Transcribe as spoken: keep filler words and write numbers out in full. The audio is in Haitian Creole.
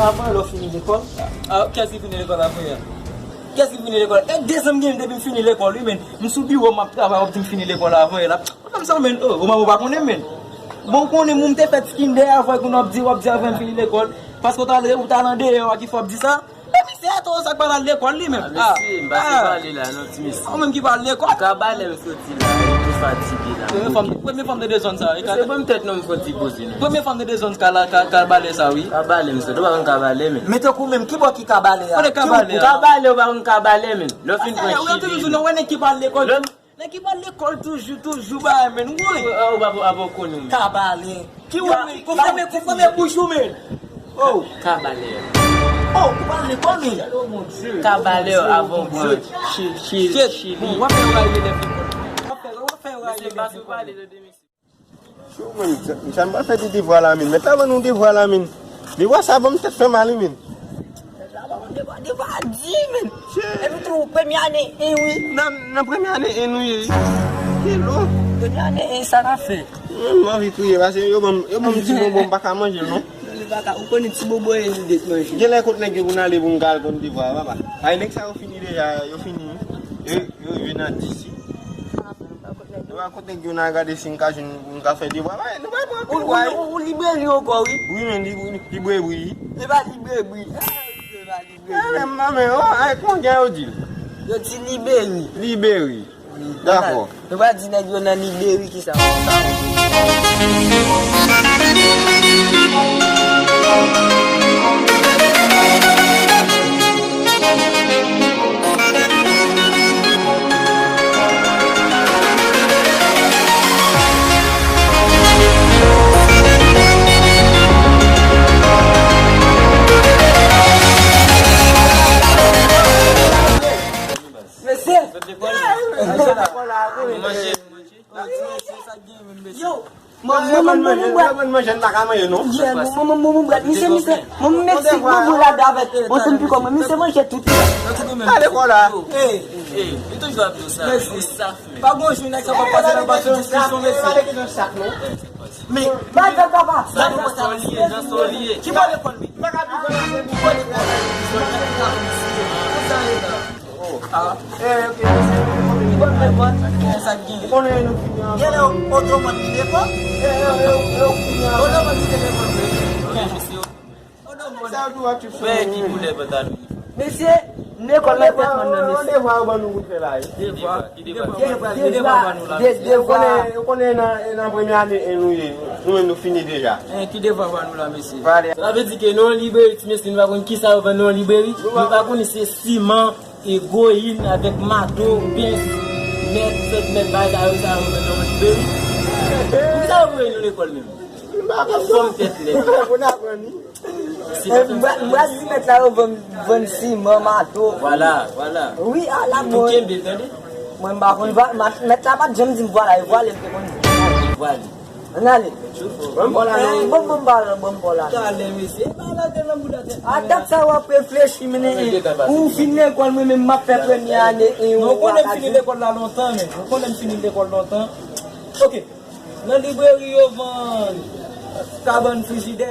Avan lè w fini lekòl? Ah, kiyès ki fini lekòl avan yè? Kiyès ki fini lekòl? E de zan m gen depi m fini lekòl, wi, men. M sou biwo, m ap travay, w ap di m fini lekòl avan yè la. Ou konn sa, men, oh, ou manman ou pa konnen, men. Bon, ou konnen moun te fè ti kindè avan, kounye a w ap di, w ap di avan m fini lekòl. Paske w t al, ou t al andeyò a ki fè w ap di sa. Epi se atò sa k pa al lekòl li menm. Ah, mesye, m pa fè pale la, non, ti mesye. Ou menm ki pa al lekòl. Kabalè m soti la, m tou fatige la. Premye fanm, premye fanm de de zòn sa, e ka. Mesye, ban m tèt non, m fò ti poze non. Premye fanm de de zòn ka la, ka, kabalè sa, wi. Kabalè m soti, ou pa konn kabalè, men. Men tankou menm, ki bò ki kabalè a? Kote kabalè a? Kabalè, ou pa konn kabalè, men. Lè w fin pran chili. Ou toujou di non, wè nèg ki pa al lekòl. Nèg ki pa al lekòl toujou, toujou bagay, men, woy. Ou pa, ou pa, ou pa konnen, men. Kabalè. Ki wè, men, konfime, konfime bouch ou, men. Oh. Kabalè. Oh, ou pa al lekòl, men. Kabalè avan w pran chi-, chi-, chili. Bon, w ap fè rayi elèv lekòl. W ap fè, w ap fè rayi elèv lekòl. Cho, men, m sa m pral fè de devwa la, men. Mèt la ban nou devwa la, men. Devwa sa ban m tèt fè mal, men. Devwa, devwa di, men. Epi tou, premye ane en, wi. Nan, nan premye ane en nou ye, wi. Kilo. Premye ane en, sa n ap fè? Mwen, m anvi kriye, paske yo ban m, yo ban m ti bonbon, m pa ka manje l, non. Li pa ka, ou konnen ti bonbon e li vle manje. Genlè kot nèg yo pou n ale pou n ka al konn devwa, papa. Ay, nèg sa yo fini deja, yo fini. Yo, yo rive nan dis. Nou pa kote gen nan gade si n ka jwenn, n ka fè devwa. Nou pa pran pil vwa. Ou, ou, ou libreri ankò, wi. Wi, men li, li, libreri. E pa libreri. E pa libreri. E, men, men, men, oh, ay, konbyen yo di l? Yo di libreri. Libreri. Dakò. Nou pa di nèg yo nan libreri ki sa. Mesye! Manje, manje. Yo! Mwen, mwen, mwen, mwen, mwen, mwen, manje, m pa ka manje, non. Yeah, mwen, mwen, mwen, mwen, mwen, misye, misye, mwen, mwen, Meksik, mwen, mwen, la, avèk, bon, tann pi kòman, misye manje tout. Ale, kò la. Ey, ey, li toujou ap di w sa, ou saf, men. Pa gon jou, nèg sa pa pase nan base diskisyon, mesye. Men, pa fè papa. Sa, nan sa w li ye, nan sa w li ye. Ki bò lekòl, men? Ki bò lekòl? Ah. Eh, ok, mesye, ou konnen nou. Bonne réponse. Sa k gen? Ou konnen nou fini ansanm. Genlè Otoman ki devan. Eh, eh, eh, ou fini ansanm. Otoman ki devan. Sa yo tou ap chif sou nou. Ki koulè pantalon? Mesye, lekòl nan tèt mwen nan, mesye. Devwa yo ban nou pou n fè la, wi. Devwa. Ki devwa? Devwa. Devwa. Ou konnen, ou konnen nan, nan premye ane en nou ye. Nou menm nou fini deja. Eh, ki devwa ba nou la, mesye? Sa vle di ke nou an libreri, ti mesye, nou pa konn kisa yo vann nan libreri. Nou pa konnen se siman, ewoyin avèk mato, pens, mèt, sèt mèt, bagay sa yo, sa yo vann nan libreri. Poukisa yo voye nou lekòl menm? Fòm tèt lè. Pou n aprann, wi. Eh, m pa, m pa di mèt la yo vann, vann siman, mato. Vwala, vwala. Wi, a la mòd. Kenbe, tande. Mwen, m pa konn vwa-, ma-, mèt la pa t janm di m vwala, e vwale m te konn di. Vwale. Ann ale. Bon, bon, bon, bon, bon, bon, bon. Talè, mesye. E pa la tèt nan bouda tèt. A dat sa w ap reflechi, men, eh, ou fin lekòl, mwen menm m ap fè premye ane, eh, ou konnen m fini lekòl la lontan, men. Ou konnen m fini lekòl lontan. Ok. Nan libreri yo vann kabann frijidè.